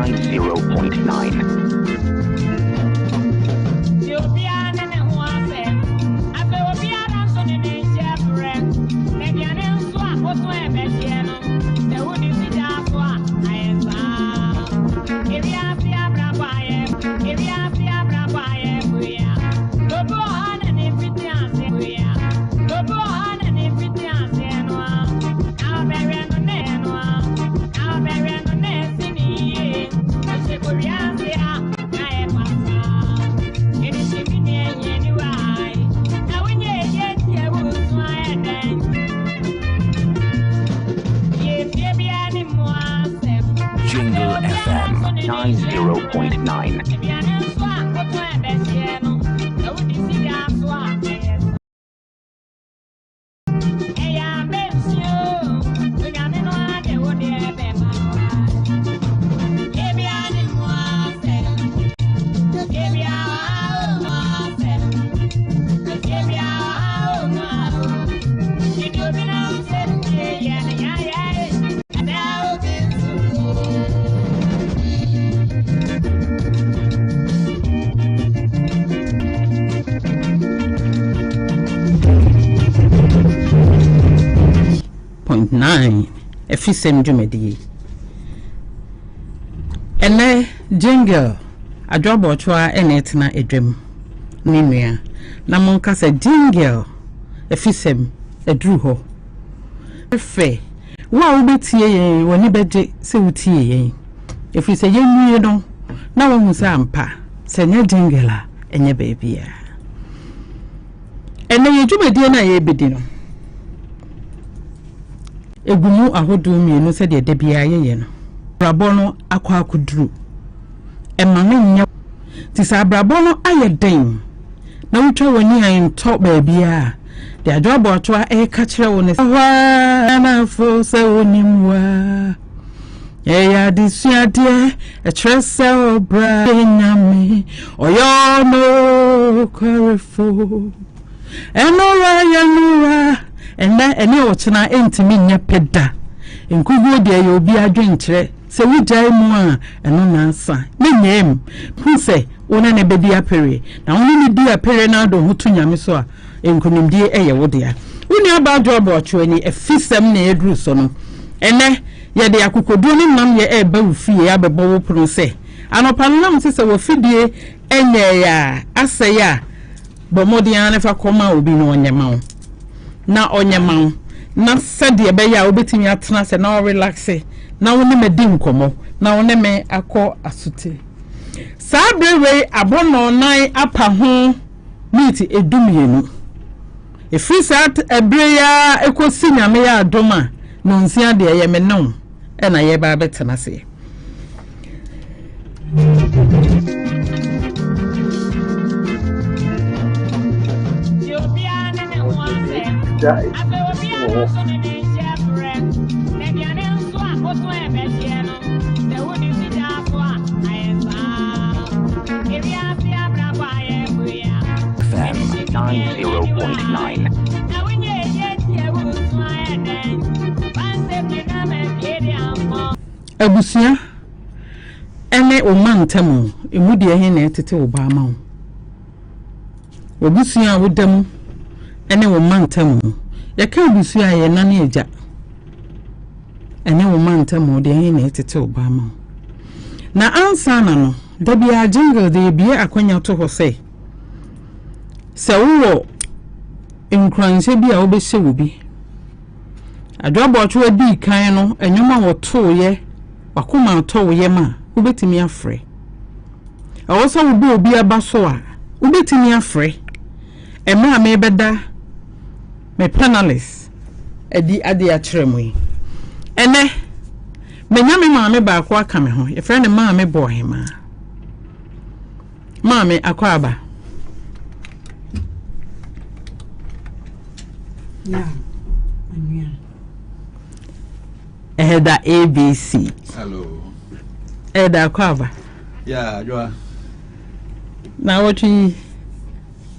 90.9. Jingle FM 90.9. Point 9 Afisɛm dwumadie. Ɛnɛ Jingle Adwoa Bɔɔkyoa na ɛtena adwam ne nua na monka sɛ Jingle Afisɛm aduru hɔ. Fɛ wo a wobɛtie yɛn w'ani bɛgye sɛ wotie yɛn ɛfiri sɛ yɛnwie no na woahu sɛ ampa sɛ ɛnyɛ Jingle a ɛnyɛ baabiara. Ɛnɛ yɛn dwumadie no a yɛrebɛdi no ɛgu mu ahodoɔ mmienu sɛdeɛ da biara yɛyɛ no. Abrabɔ no akɔ akɔduru. Ɛma no nyɛ nti sɛ abrabɔ no ayɛ den na wotwa w'ani a ɛntɔ baabiara a, deɛ Adwoa Boatoa ɛreka kyerɛ wo ne sɛ, hɔ ara na afo sɛ wonim wo a. Ɛyɛ adesuadeɛ, ɛkyerɛ sɛ ɔbra yɛ Nyame, ɔyɛ ɔnokwarefo. Ɛnora yɛ nora, ɛnɛ ɛne ɔkyena ɛntumi nyɛ pɛ da. Nkuguo deɛ yɛ obi adwenkyerɛ, sɛ wogyae mu a ɛno na asa. Ne nyɛm, hu sɛ wo ne no bɛdi apereɛ, na wo ne no di apereɛ na wode wo ho to Nyame so a, nkonimdie yɛ wo dea. Wo nuabaa Joy Boakyew ni, afisɛm na yɛaduru so no. Ɛnnɛ, yɛde akokoduro ne nnamyɛ reba wo fie abɛbɔ wo pono sɛ, anɔpa no na mese sɛ w'afidie nyɛeɛ a, asɛe a, bɔ mmɔden ara na fa kɔma obi na ɔnyɛ ma wo. Na ɔnyɛ ma wo. Na sɛdeɛ ɛbɛyɛ a wobɛtumi atena ase na worelaxe na wo ne me adi nkɔmmɔ na wo ne me akɔ asotire. Saa berɛ wei abɔ nnɔnnan apa ho miniti edumienu. Ɛfiri saa ɛberɛ yi ara ɛkɔsi Nyame yɛ adom a, nnɔnsia deɛ ɛyɛ me ne wo na yɛreba abɛtena aseɛ. FM 90.9. Abusua ne wo mma ntam, emu deɛ he na ɛtete wo ba ama wo? W'abusua a woda mu ne wo mma ntam. Yɛka abusua a, ɛyɛ ɛna ne agya. Ɛne wo mma ntam deɛ he na ɛtete wo ba ama wo? Na ansa na no, da biara Jingle de yɛbue akwanya to hɔ sɛ, sɛ wowɔ nkuranhyɛ bi a wobɛhyɛ wɔ bi, Adwoa Boakyewa dii kan no, nnwom a wɔtooeɛ, w'akoma atɔ wo yam a, wobɛtumi afrɛ. Ɛwɔ sɛ wobɔ obi aba so a, wobɛtumi afrɛ. Mmerɛ a merebɛda me panelist adi adeɛ akyerɛ mo yi. Ɛnɛ, manya me maame baako aka me ho. Yɛfrɛ no Maame Boahemaa. Maame Akwaaba. Yeah, onua. Ɛda ABC. Hello. Ɛda Akwaaba. Yeah, adwoa. Na wɔtwe yi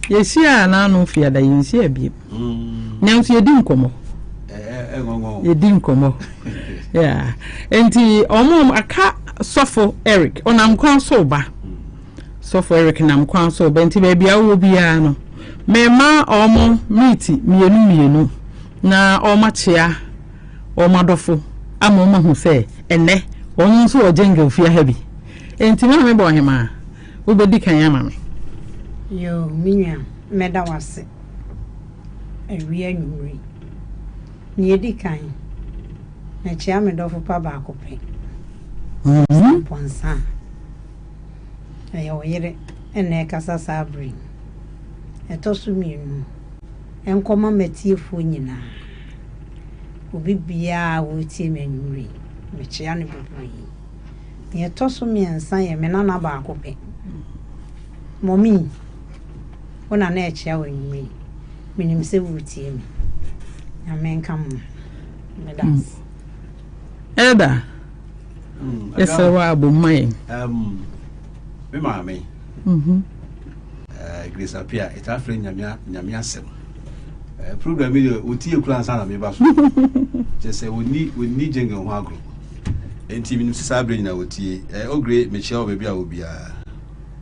yɛhyia a n'ano fiada yɛnhyia biem. Mm. Nanso yɛdi nkɔmmɔ. Yɛdi nkɔmmɔ. Yeah. Nti ɔmo aka. Sɔfo Eric, ɔnam kwan so ba. Sɔfo Eric nam kwan so ba, nti baabi a wowɔ biara no, mema ɔmo miiti mmienu mmienu na ɔmo akyea wɔn adɔfo ama wɔn ahu sɛ ɛnnɛ wɔn nso wɔ Jingle fie ha bi. Enti Maame Bɔhemaa, wobɛdi kan ama me. Yoo, me nua, mɛda wo ase awia anwummere yi. Nea edi kan, mekyea me dɔfo pa baako pɛ, Mister Mpɔnsa. Ɛyɛ wo yere na ɛrekasa saa bere yi. Ɛtɔ so mmienu, ɛnkɔma m'atiefoɔ nyinaa. Obi biara a ɔretie me anwummere yi, mekyea no bebree. Nea ɛtɔ so mmiɛnsa yɛ me nana baako pɛ. Mɔmi, wo na na ɛkyea wo anwummere yi. Menim sɛ woretie me. Nyame nka mo ho. Meda ase. Elder, yɛsrɛ wo a bom ma yɛn. Me maame, Grace Appiah, ɛtaa frɛ Nyame Nyame asɛm. Program yi deɛ wɔtie kura ansa na meba so. Kyerɛ sɛ wɔnni wɔnni jingle ho agorɔ. Enti menim sɛ saa berɛ nyinaa wɔtie. Ogre, mekyia wɔ baabi a wɔ biara.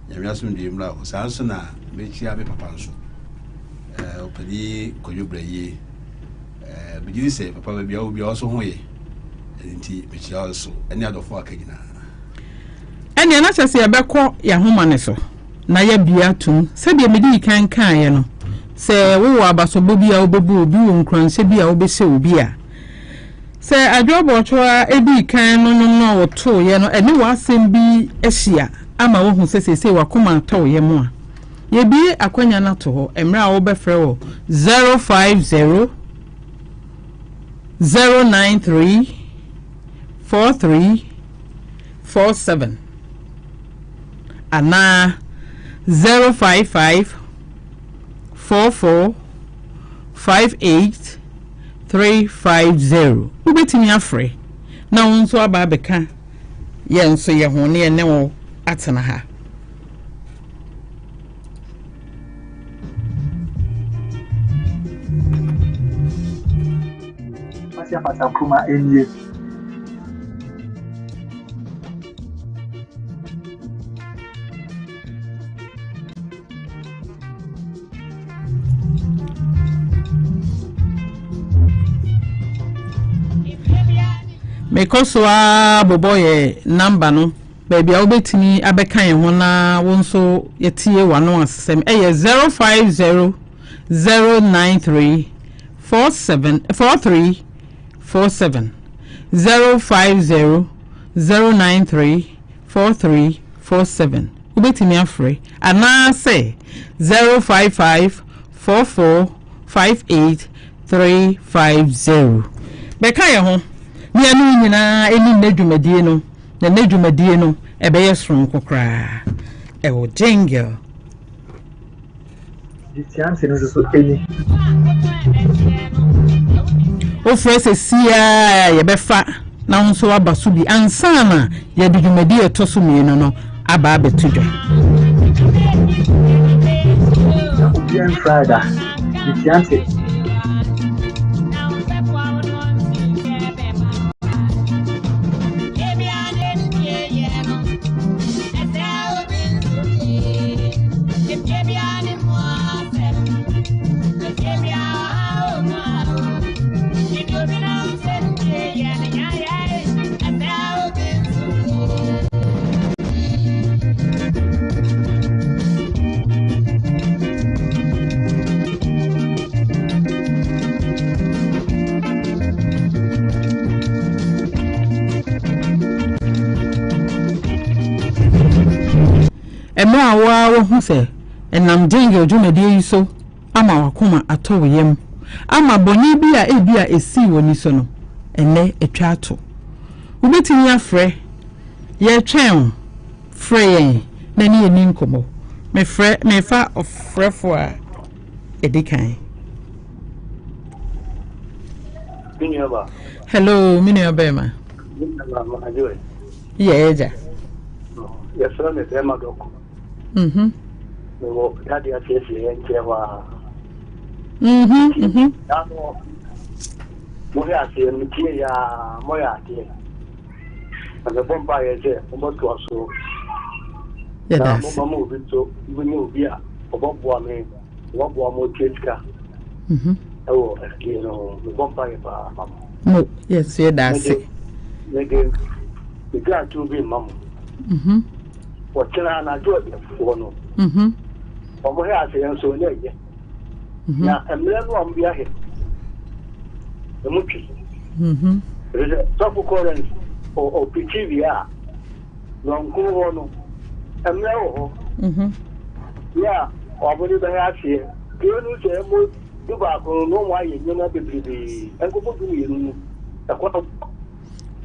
Nyame asomdwoe mmra wo. Saa nso na mekyia me papa nso. Ɔpanin Kwadwo Brayie. Megye di sɛ papa baabi a wɔ biara ɔso ho yɛ. Ɛno nti mekyia wo nso ɛne adɔfo aka nyinaa. Ɛnneɛ na kyerɛ sɛ yɛbɛkɔ yɛn ahoma no so na yɛabue atom. Sɛdeɛ medii kan kaeɛ no, sɛ wowɔ abasobɔ bi a wobɛbu obi, wɔ nkuranhyɛ bi a wobɛhyɛ obi a, sɛ Adwoa Boakyewa dii kan no nnwom no a wɔtoeɛ no, ɛne w'asɛm bi ahyia ama woahu sɛ seesei w'akoma atɔ wo yam a, yɛbue akwanya no ato hɔ mmerɛ a wobɛfrɛ wɔ 050 093 43 47 anaa 055 44 58 350. Wobɛtumi afrɛ na wo nso aba abɛka yɛn nso yɛ ho ne yɛne wo atena ha. Kwasi Apata Nkrumah nie. Mekɔ so ara bobɔ yɛ namba no baabi a wobɛtumi abɛka yɛn ho na wo nso yɛtie w'ano asɛm ɛyɛ 050 093 47 43 47 050 093 43 47 Wobɛtumi afrɛ anaasɛ 055 44 58 350. Bɛka yɛn ho na yɛne wo nyinaa ɛni nnɛ dwumadie no, na nnɛ dwumadie no ɛbɛyɛ soronko koraa. Ɛwɔ Jingle. Gye no nso so ni. Wofrɛ sesiaa a yɛbɛfa na wo nso aba so bi ansa na yɛde dwumadi a ɛtɔ so mmienu no aba abɛto dwa. Na obiara mfrae da. Gye Mmerɛ a wo ara woahu sɛ ɛnam Jingle dwumadie yi so ama w'akoma atɔ wo yam, ama bɔne bi a ebia ɛsii w'ani so no, ɛnnɛ atwa ato. Wobɛtumi afrɛ, yɛretwɛn wo, frɛ yɛn na ne yɛnni nkɔmmɔ. Mefrɛ, mefa ɔfrɛfoɔ a ɛdi kan. Me nua ba. Hello, me nua bɛrima. Me nua ba, Maadwo ɛ. Yɛ agya. Yɛfrɛ me bɛrima dɔko. Mhm. Mewɔ dade asiesie yɛn nkyɛn hɔ a. Mhm, mhm. Dano, mohwɛ aseɛ no metie yɛ a moyɛ adeɛ. Na mebɔ mpaeɛ sɛ mobɛtoa so Yɛda na ase. mobɛma obi nso mobɛnya obi a ɔbɛboa me, ɔbɛboa mo atua sika ɛwɔ afidie no ho. Mebɔ mpaeɛ paa ma mo. Mo, yɛn nso yɛda ase. Mede me dwantoɔ bi mma mo. Wɔkyena anadwo ɔdɛfoɔ no, wɔn hɛ aseɛ nso na ɛyɛ. Na mmerɛ no a wɔde ahɛ no, emu twe. Ɛfiri sɛ sɔfo Collins ɔpirikyi wie a, nɔnko hɔ no, mmerɛ wɔ hɔ. Yɛ a wɔde bɛhɛ aseɛ. Kuro no sɛ ɛmmɔ 11 no, na wɔn ayɛ nneɛma bebrebe. Nkɔbɔ 12 no, ɛkɔ.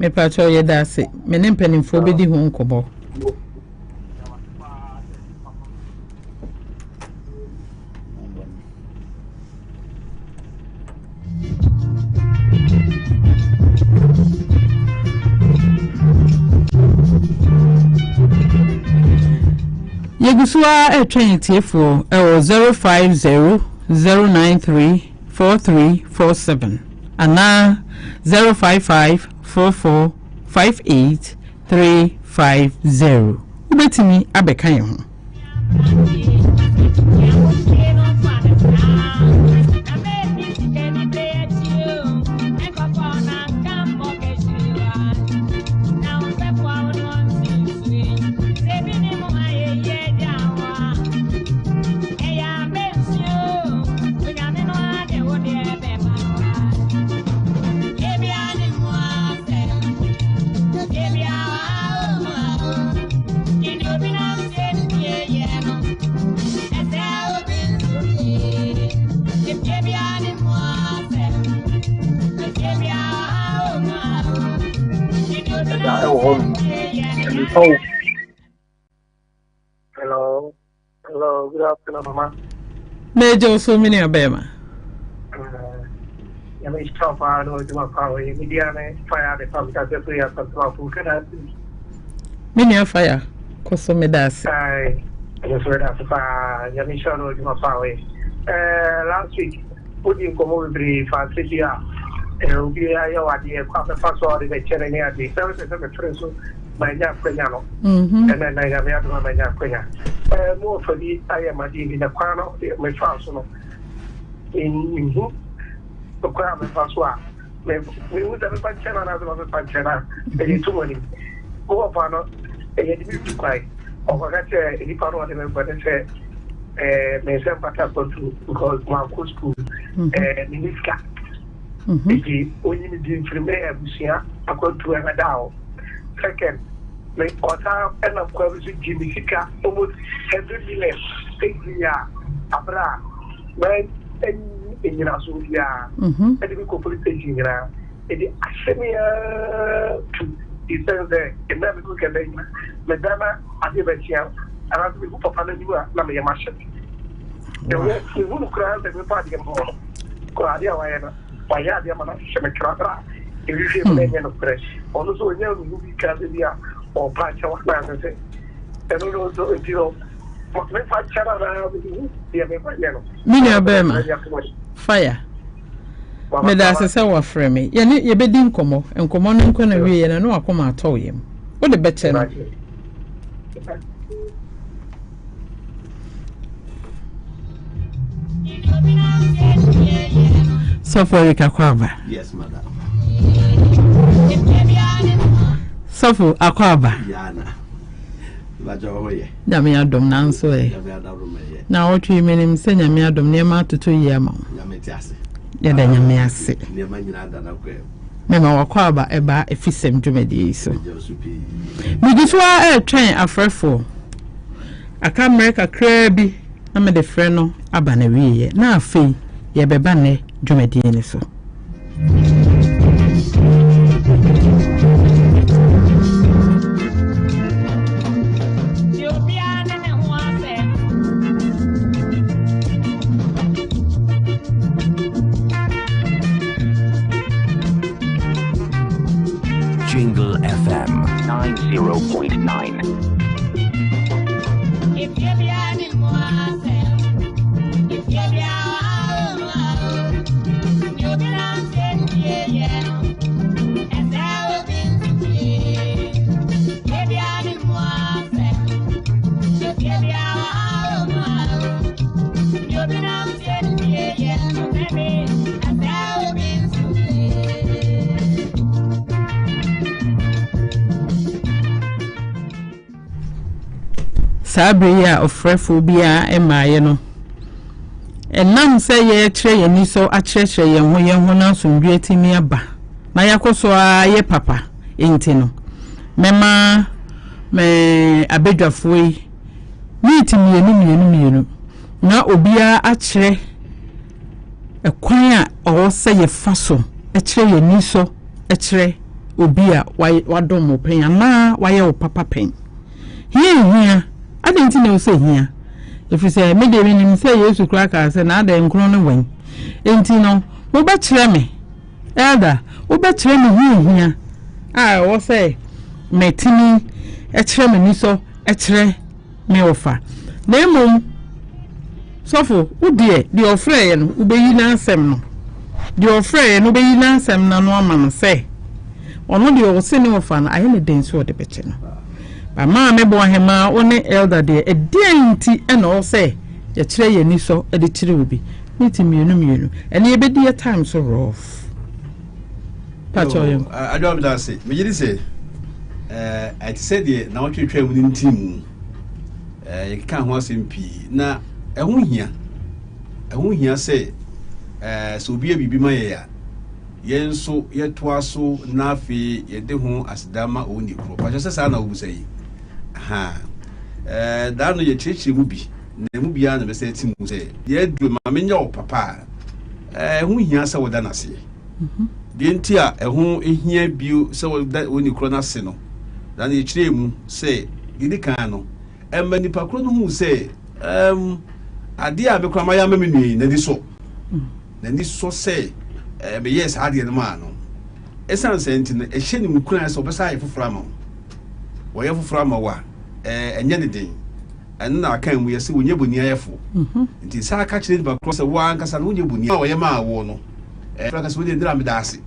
Mepakyɛw yɛda ase. Me ne mpanimfoɔ bɛdi ho nkɔmmɔ. Yɛgu so ara retwɛn atiefoɔ ɛwɔ 050 093 4347 anaa 055 44 58 350. Wobɛtumi abɛka yɛn ho. Ɛda ɛwɔ hɔ nom. Ɛmfa wo. Hello. Hello. Good afternoon, Mama. Mɛgye wo so me nua bɛrima. Nyame nhyira wo paa na ɔdwuma paa ɔyɛ. Me dia ne fire de pam kasa firi asantewafo kɛda ase. Me nua fire kɔ so meda ase. Aye. Ɛno nso meda ase paa. Nyame nhyira wo na ɔdwuma paa ɔyɛ. Last week wodi nkɔmmɔ bebree fa ase bi a obi ayɛ wo adeɛ kɔ abɛfa so a ɔde bɛkyɛ no ne adeɛ. Sɛ wopɛ sɛ mefere so manya akwanya no. Ɛna na Nyame adom a manya akwanya. Mo ɔfa bi ayɛ m'adeɛ bi na kwan no mefaa so no menhu kwan a mefa so a mehu sɛ mefa nkyɛn no anaasɛ mafefa nkyɛn no a ɛyɛ to mu anim. Mo ɔfa no ɛyɛ de me tu kwan ɔkɔka kyerɛ nipa no ɔde me kɔ ne sɛ me nsɛ mfata akwantu because mankɔ school menni sika nti onyi me di mfiri me abusua akwantu ɛbɛda hɔ. Second, me ɔsan ɛnam kwan bi so gye me sika almost 100 million egye a abere a mɛ ɛnyi enyinaso biara ɛde bi kɔ police station nyinaa ɛde ahyɛ me aa to the sense sɛ ɛnna mi ko kɛse nyina mɛ da na adeɛ bɛkyea anaasɛ mehu papa n'anim a na meyɛ mahyɛ me ɛwɔ mehu no koraa sɛ mefa adeɛ mmɔ no kɔ adeɛ a wayɛ no wayɛ adeɛ ama no ahyehyɛ me kra bra ɛhwehwɛ mu na ɛnyɛ nokorɛ. Ɔno nso ɔnya mehu bi ka sɛ bi a ɔpa akyɛw anaasɛ sɛ ɛno no nso nti no mefa kyɛ no anaa mehu deɛ mefa nyɛ no. Me nua bɛrima fire meda ase sɛ wafrɛ me. Yɛne yɛbɛdi nkɔmmɔ nkɔmmɔ no nkɔ na wieɛ no na wakɔma atɔ wo yam wode bɛkyɛ no. Sɔfo Eric Akwaaba. Yes, madam. Sɔfo Akwaaba. Yana. Bàjẹ́ ɔwɔ yɛ. Nyame adom nanso ɛ. Nyame adom ɛyɛ. Na ɔtwe menim sɛ Nyame adom nneɛma atoto yie ama wo. Nyame te ase. Yɛda Nyame ase. Nneɛma nyinaa da n'akwan mu. Mema wakwaaba ɛbaa efisɛm dwumadie yi so. Ɛgya so pii. Megu so ara ɛretwɛn afrɛfoɔ. Aka mmerɛ kakraa bi na mede frɛ no aba n'awieeɛ na afei yɛbɛba nnɛ dwumadie no so. Jingle FM 90.9. Saa bere yi a ɔfrɛfoɔ biara mmaeɛ no, ɛnam sɛ yɛrekyerɛ yɛn anisɔ akyerɛkyerɛ yɛn ho yɛn ho na asomdwoeɛ atumi aba na yɛakɔ so ara ayɛ papa nti no, mɛma me abadwafoɔ yi miniti mmienu mmienu mmienu na obiara akyerɛ ɛkwan a ɔwɔ sɛ yɛfa so kyerɛ yɛn anisɔ kyerɛ obi a wadom wo pɛn anaa wayɛ wo papa pɛn. Hia nhia. Adɛn nti na ɛwɔ sɛ ehia? Ɛfiri sɛ me deɛ menim sɛ Yesu koraa kaa sɛ na adɛn nkron ne wɛn. Enti no, mobɛkyerɛ me, elder, wobɛkyerɛ me hia hia a ɛwɔ sɛ metumi kyerɛ m'anisɔ kyerɛ me ɔfa. Na mmom, sɔfo, wo deɛ, deɛ ɔfrɛeɛ no, wobɛyi n'asɛm no. Deɛ ɔfrɛeɛ no, wobɛyi n'asɛm no ano ama no sɛ, ɔno deɛ ɔse ne ɔfa no, ayɛ no den sɛ ɔde bɛkyɛ no. Ba Maame Boahemaa, wo ne Elder deɛ, ɛdeɛn nti na ɔwɔ sɛ yɛkyerɛ yɛn anisɔ de kyerɛ obi? Meeting mmienu mmienu. Ɛnɛ yɛbɛdi yɛ time so rough. Pakyɛ ɔyɛ nkɔ. Adwoa meda ase. Megye di sɛ ɛte sɛ deɛ na wɔtwetwaa mu no nti mu. Yɛkeka ho asɛm pii na ɛho hia. Ɛho hia sɛ sɛ obi yɛ biribi ma yɛn a, yɛn nso yɛtoa so na afei yɛde ho aseda ma ɔwɔ korɔ. Pakyɛ sɛ saa na wobusa yi. Ha. Daa no yɛkyerɛkyerɛ mu bi na emu biara na bɛsɛ ti mu sɛ deɛ aduro ma menyɛ wo papa a, ɛho hia sɛ woda no aseɛ. Deɛ nti a ɛho hia bio sɛ wɔda onikorɔ no ase no, na ne yɛkyerɛɛ mu sɛ, deɛ ɛdi kan no, ɛma nipa korɔ no hu sɛ, um, adeɛ a me koraa mayɛ ama me nua yi, n'ani sɔ. N'ani sɔ sɛ eh, meyɛɛ saa adeɛ no maa no. Ɛsiane saa nti no, ɛhyɛ ne nkuran sɛ ɔbɛsa ayɛ foforɔ ama wo. Wɔyɛ foforɔ ama wo a, eh, ɛnyɛ ne den. Ɛno na akan mu yɛ sɛ wɔnyɛ boniayɛfoɔ. Nti saa ka kyerɛ nipa korɔ sɛ wo ankasa no wonyɛ boni a wɔyɛ maa woɔ no. Ɛfra ka sɛ wode ndra meda ase.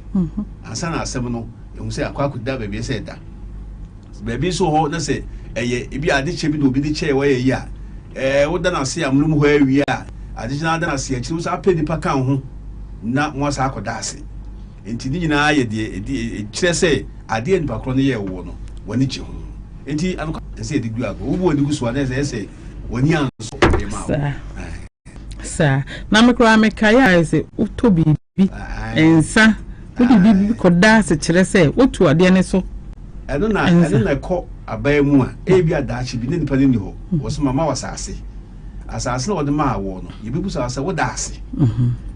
Ansa na asɛm no ɛhu sɛ akɔ akɔda baabi ɛsɛ ɛda. Baabi nso hɔ na sɛ ɛyɛ ebi ade kyɛ bi na obi de kyɛɛ wɔyɛ yi a, ɛɛ woda no ase amonom hɔ awie a, ade kyɛ na ada no ase akyiri wo san apɛ nipa ka ho na mo asa akɔda ase. Nti ne nyinaa yɛ deɛ ɛdi ɛkyerɛ sɛ adeɛ a nipa korɔ no yɛɛ woɔ no w'ani gye ho. Nti anokwa ɛsɛ yɛde gu agorɔ. Wobu w'ani gu so a na ɛsɛ sɛ w'ani ansɔ deɛ ma wo. Saa. Na me koraa mekae a sɛ wotɔ biribi, nsa, wode biribi kɔda ase kyerɛ sɛ wotu adeɛ no so. Ɛno na ɛno na ɛkɔ aban mu a ebi a daakye bi ne nipa no nni hɔ. Wɔ so mama wɔ asase. Asase na wɔde maa wɔ no, yɛbɛbu saa sɛ woda ase.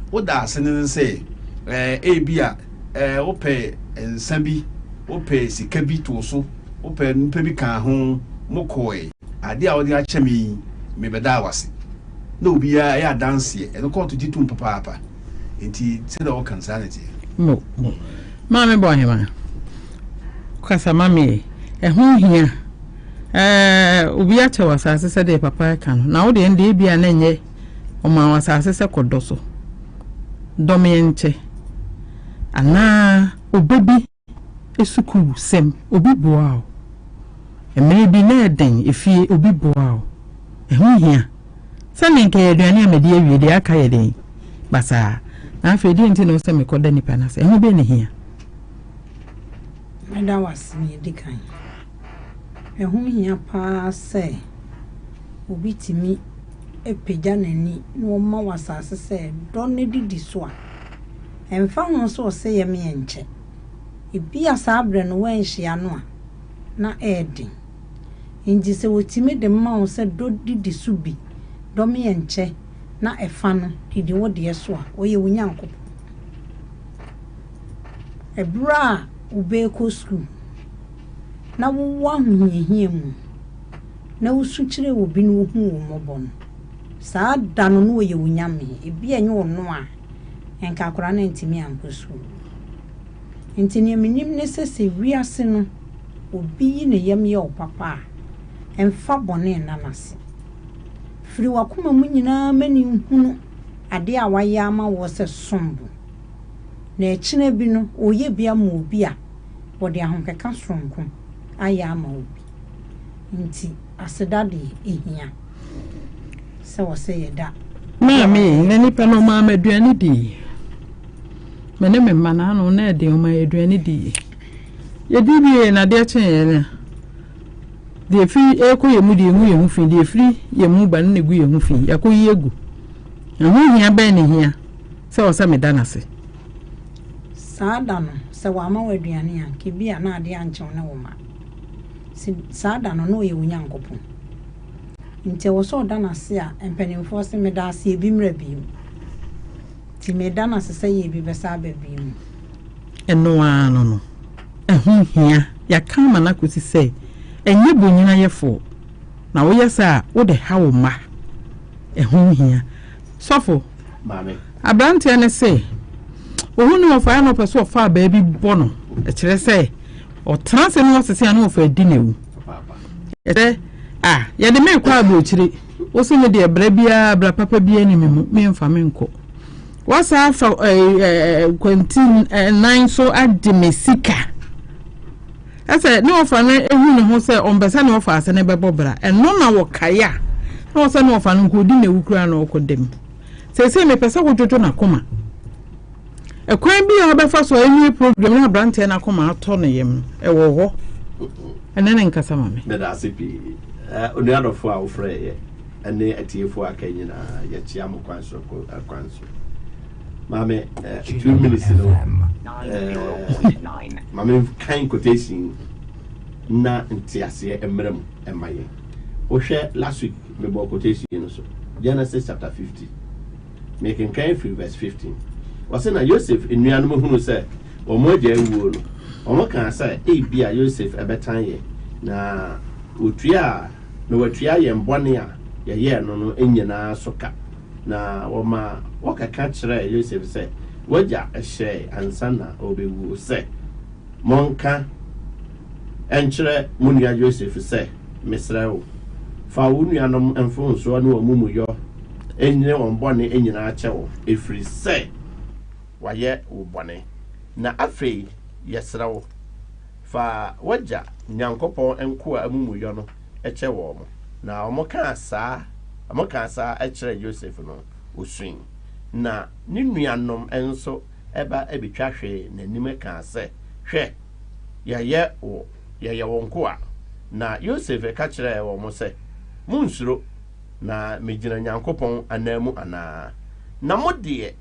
Woda ase no ne sɛ ɛɛ ebi a ɛɛ wopɛ nsa bi, wopɛ sika bi to so, wopɛ nipa bi ka ho, mokɔe. Adeɛ a wode akyɛ me yi, mebɛdaa wo ase. Na obiara ɛyɛ adanseɛ, ɛno kɔɔto gye tom papaapa. Nti sɛdeɛ wɔka no saa na ɛteɛ. Mo, mo. Maame bɔ ahema. Kasa ma me. Ɛho hia. Ɛɛ, obi akyɛ wɔ asase sɛdeɛ papa ɛka no. Na wo deɛ ɛnde ebi a na ɛnyɛ ɔma wɔ asase sɛ kɔdɔ so. Dɔ me nkyɛ. Anaa ɔbɛ bi sukuu sɛm, obi boaa wo. Mmere bi na ɛden, efie, obi boaa wo. Ɛho hia. Sɛ me nka ɛyɛ aduane a madi awie, deɛ aka yɛ dɛn? Basaa. Na afei deɛn nti na ɛwɔ sɛ mekɔda nipa no ase? Ɛho bɛn na ɛhia? Mɛda wo ase nea ɛdi kan. Ɛho hia paa sɛ obi tumi pagya n'ani na ɔma wo asase sɛ dɔ no didi so a, ɛmfa ho sɛ ɔsɛ yɛ me ɛnkyɛ. Ebia saa berɛ no woanhyia no a, na ɛyɛ den. Enti sɛ wɔtumi de ma wo sɛ dɔ didi so bi, dɔ me ɛnkyɛ, na ɛfa no didi wo deɛ so a, ɔyɛ wo Nyankopɔn. Ɛberɛ a wobɛkɔ sukuu na wowɔ ahohiahia mu na wosu kyerɛ obi na ohu wo mmɔbɔ no, saa da no na ɔyɛ wo Nyame. Ebia ɛnyɛ ɔno a, nka akwadaa no antumi ankɔ sukuu. Nti nea menim ne sɛ, sɛ wiase no obi yi ne yam yɛ wo papa a, mfa bɔne nna no ase. Firi w'akoma mu nyinaa ma no nhunu adeɛ a wayɛ ama woɔ sɛ som bo. Na ɛkyena bi no, ɔreyɛ bi ama obi a, wɔde ahokeka soronko ayɛ ama obi. Nti aseda deɛ, ɛhia sɛ wɔsɛ yɛda. Maame, na nipa no ɔmaa me aduane dii. Me ne me mma no ano na ɛden ɔmaa yɛ aduane dii. Yɛdi wieeɛ na adeɛ kyeeɛ no, Deɛ ɛfiri ɛrekɔ yɛn mu deɛ ɛngu yɛn ho fi, deɛ ɛfiri yɛn mu ba no na ɛgu yɛn ho fi. Yɛakɔyi agu. Ɛho hia bɛn na ɛhia sɛ ɛwɔ sɛ meda no ase? Saa da no, sɛ wamma wo aduane a, anka ebia na adeɛ ankye wo ne wo mma. Se saa da no, na ɔyɛ wo Nyankopɔn. Nti ɛwɔ sɛ ɔda no ase a, mpanimfoɔ se, meda ase ebi mmra bio. Nti meda no ase sɛ yɛ ebi bɛsa aba bio. Ɛno ara no no, ɛho hia. Yɛaka ama no akɔsi sɛ, ɛnyɛ bonyinayɛfoɔ. Na woyɛ saa a, wode ha wo mma. Ɛho hia. Sɔfo, Maame. aberanteɛ no se, ɔhu ne wɔfa a na ɔpɛ sɛ ɔfa abaa bi bɔ no. Ɛkyerɛ sɛ, ɔtena ase na ɔsese a na wɔfa adi no awu. Ɛkyerɛ, a, yɛde me rekɔ aburokyire. Wo se me deɛ, bra biara, bra papa biara ni me mu, memfa me nkɔ. Woasan afa ɛɛ kwanti nan so agye me sika. Ɛsɛ ne wɔfa no ehu ne ho sɛ ɔmpɛ sɛ ne wɔfa ase ne bɛbɔ bra. Ɛno na wɔkae a, na wɔsɛ ne wɔfa no nka odi na ewu koraa na ɔkɔ dam. Seesei mepɛ sɛ wodwodwo n'akoma. Ɛkwan bi a wobɛfa so a ɛnwie program na aberanteɛ no akoma atɔ ne yam no, ɛwɔ hɔ. Ɛne ne nkasa ma me. Meda ase pii. Onua dɔfo a wofrɛeɛ ne atiefoɔ a aka nyinaa, yɛkyea mo kwan so kwan so. Maame, 2 minutes no, maame kan quotation na nteaseɛ mmerɛ mu ɛma yɛn. Wohwɛ last week mebɔ quotation no so, Genesis chapter 50. Mekenkan firi verse 15. Wɔsɛ na Yosef nnuanom hunu sɛ wɔn agya awuo no, wɔn kaa sɛ, ebia Yosef ɛbɛtan yɛn na wɔtua na watua yɛn bɔne a yɛyɛɛ no no nyinaa so ka. Na wɔma wɔkɛka kyerɛɛ Yosef sɛ, w'agya hyɛe ansa na ɔrebɛwuo sɛ, Monka nkyerɛ mo nua Yosef sɛ, Mesrɛ wo, fa wo nuanom mfomsoɔ ne wɔn amumuyɔ ne wɔn bɔne nyinaa kyɛ wɔn, ɛfiri sɛ wɔayɛ wo bɔne. Na afei yɛsrɛ wo, fa w'agya Nyankopɔn nkoa amumuyɔ no kyɛ wɔn. Na wɔkaa saa wɔkaa saa kyerɛɛ Yosef no, osui. Na ne nuanom nso ba betwa hwee n'anim kaa sɛ, Hwɛ, yɛyɛ wo yɛyɛ wo nkoa. Na Yosef ka kyerɛɛ wɔn sɛ, Munnsuro, na migyina Nyankopɔn ananmu anaa? Na mo deɛ,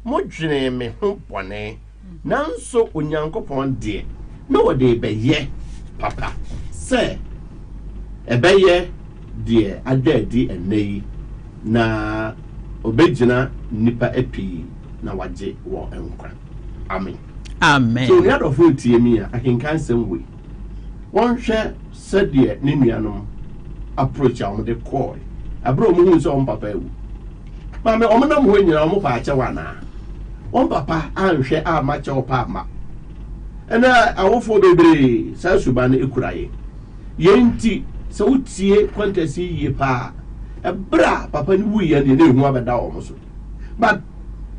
modwenee me ho bɔne, nanso Onyankopɔn deɛ, na ɔde rebɛyɛ papa, sɛ ɛbɛyɛ deɛ ada adi ɛnnɛ yi, na ɔbɛgyina nnipa pii na wagye wɔn nkwa. Amen. Amen. So onua dɔfo retie mi a, akenkan nsɛm wei. Wɔnhwɛ sɛdeɛ ne nuanom approach a wɔde kɔɔe ɛberɛ a wɔhuu sɛ wɔn papa awu. Maame, wɔn nam hɔ nyinaa wɔn pa akyɛw anaa? Wɔn papa anhwɛ amma kyɛw pa amma. Ɛnɛ awofoɔ bebree saa suban no ekura yɛn. Yɛn nti sɛ wotie kɔntɛsi yie paa, ɛberɛ a papa no wuiɛ no deɛ na ehu abɛda wɔn so. But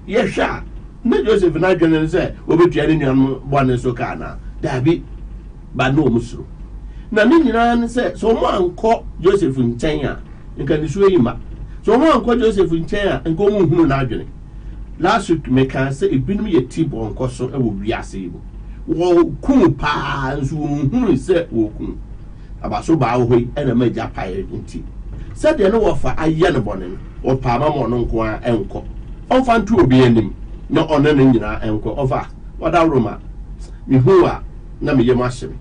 yɛhwɛ a, na Joseph n'adwene ne sɛ obetua ne nuanom bɔne so ka anaa? Daabi. But na wɔn suro. Na ne nyinaa ne sɛ, sɛ wɔn ankɔ Joseph nkyɛn a, nka nisuo yi mma. Sɛ wɔn ankɔ Joseph nkyɛn a, nka wɔn nhunu n'adwene. Last week mekaa sɛ ebinom yɛ ti bɔnkɔ so wɔ wiase yi mu. Wɔkum paa nso wɔn nhunu sɛ wɔkum. Abaso baa wɔ hɔ yi ɛna ma agya paeɛ nti. Sɛdeɛ ne wɔfa ayɛ no bɔne no, wɔpaa ma ma ɔno nko ara nkɔ. Ɔmfa nto obi anim na ɔne no nyinaa nkɔ. Ɔfa, ɔdaworo ma mehu a na me yam ahye me.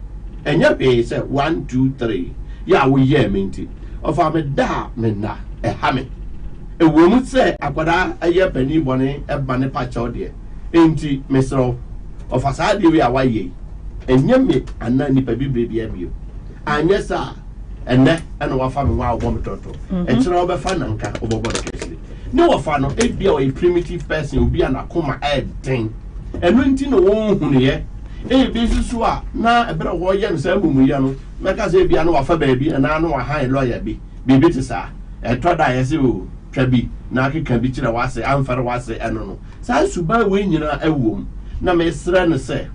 Ɛnyɛ hwee sɛ one, two, three yɛ a woyɛɛ me nti. Ɔfa me da a me nna, ɛha me. Ɛwɔ mu sɛ akwadaa yɛ panin bɔne ɛba ne pa kyɛw deɛ, enti mesrɛ wo, ɔfa saa adeɛ wei a woayɛ yi, ɛnyɛ me anaa nipa bibire biara bio. Anyɛ saa a, ɛnnɛ ɛna wafa me ho a wobɔ me tɔtɔ. Ɛkyerɛ wobɛfa nanka wobɛbɔ no kɛseɛ. Ne wɔfa no, ebia ɔyɛ primitive person, obi a n'akoma ɛɛden. Ɛno nti na wɔnhunuiɛ. Ebi nso so a, na ɛberɛ a wɔyɛ no saa amumuyɛ no, mɛka sɛ ebia na wafa baabi anaa na wahan lɔya bi, biribi te saa. Ɛtɔ da a yɛsɛ o, twa bi na akeka bi kyerɛ w'ase, amfɛre w'ase, ɛno no. Saa suban wei nyinaa ɛwɔ mu. Na mesrɛ no sɛ,